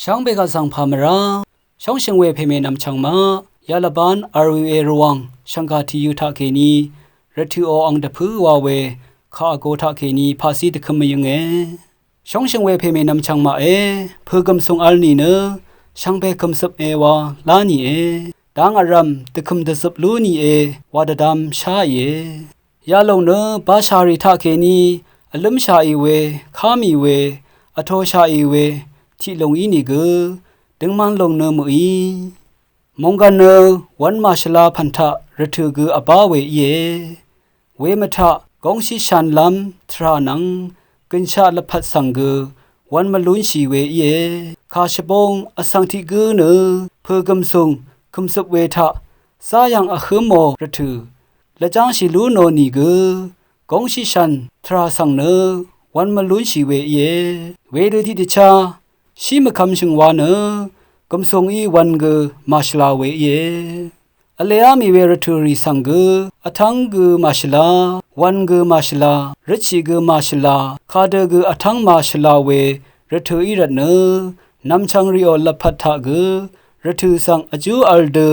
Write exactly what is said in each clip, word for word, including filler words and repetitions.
Shvngbe gvzv̀ng pà mvrá shóngshø̀ng we pèmè nvmchv̀ng maq yalvbán rvwè rvwàng shv̀ngkà tìyø̄ taqkèní rvtø̀ò ang dvpǿ wa we kà vgo taqkèní paqcí dvkø̄m mvyǿnge. Shóngshø̀ng we pèmè nvmchv̀ng maqe, pø̀gø̀m sùng vl nìnø shvngbe kø̀mcøp e wa lá nìe, dang vrv̀m dvkø̀m dvzøp lú nìe wa dvdvm sháìe. Yalòng nø bashàrì taqkèní vlǿmshàì we, ká mì we, vtoshàì we tiq lùng í nìgø døngman lòng nø mø̀í. Mònggàn nø wv̄n màshvla pv̀n taq rvtø̀ gø vbá we íe. Wemvtaq góngshí shànlv́m tvrà nvng gø̀nshaq lvpat svng gø wv̄n mvlúnshì we íe. Kà shvbóng vsvng tiq gǿ nø pø̀gø̀m sùng kø̀mcøp we taq záyv̀ng vhǿmò rvtø̀ lvjángshì lú nò nìgø góngshí shv̀n tvrà svng nø wv̄n mvlúnshì we íe. Wedø tiqdvchá shí mvkvmshø̀ng wa nø gø̀msùng í wv̄n gø màshvla we íe. Vleá mì we rvtø̀ rì svng gø vtv́ng gø màshvla, wv̄n gø màshvla, røtshì gø màshvla, kadø gø vtv́ng màshvla we rvtø̀ í rvtnø nvmchvng rìò lvpat taq gø rvtø̀ svng vjú v̄l dø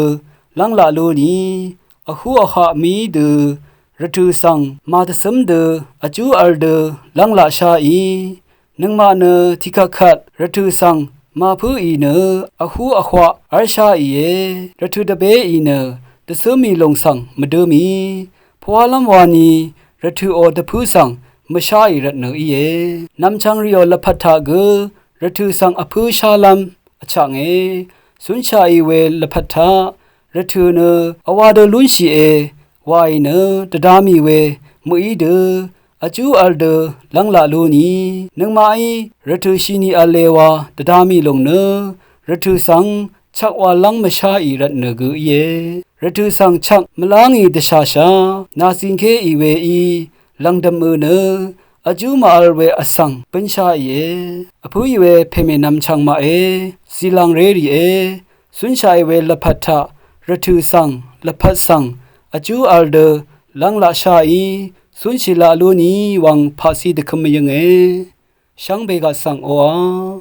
lv́nglaq lú nì, vhú vhaq mí dø rvtø̀ svng màdvcǿm dø vjú v̄l dø lv́nglaq sháì. Nøngmaq nø tiqkvtkvt rvtø̀ svng màpǿì nø vhú vhaq v́lsháìe. Rvtø̀ dvbéì nø dvcǿ mì lòng svng mvdǿ mì, pvwálv́m wani rvtø̀ò dvpǿ svng mvsháì rvtnø íe. Nvmchvng rìò lvpat taq gø rvtø̀ svng vpǿ shálv́m vchaknge. Cúnshaqì we lvpat taq rvtø̀ nø vwa dø lúnshìe waì nø dvda mì we mø̀í dø vjú v̄l dø lv́nglaq lú nì, nøngmaqí rvtø̀ shini v̄le wa dvda mì lòng nø rvtø̀ svng chvk wàlv́ng mvsháì rvtnø gø íe. Rvtø̀ svng chvk mvlá ngì dvshàshà nàcingkéì weí lv̀ngdø̀m ø̄ nø vjú màvl we vsvng bǿnsháìe. Vpǿì we pèmè nvmchv̀ng maqe, zìlàngré rìe, cúnshaqì we lvpat taq rvtø̀ svng lvpat svng vjú v̄l dø lv́nglaq sháì, cúnshìlaq lú nì wvng paqcí dvkø̄m mvyǿnge. Shvngbe gvt svng oqà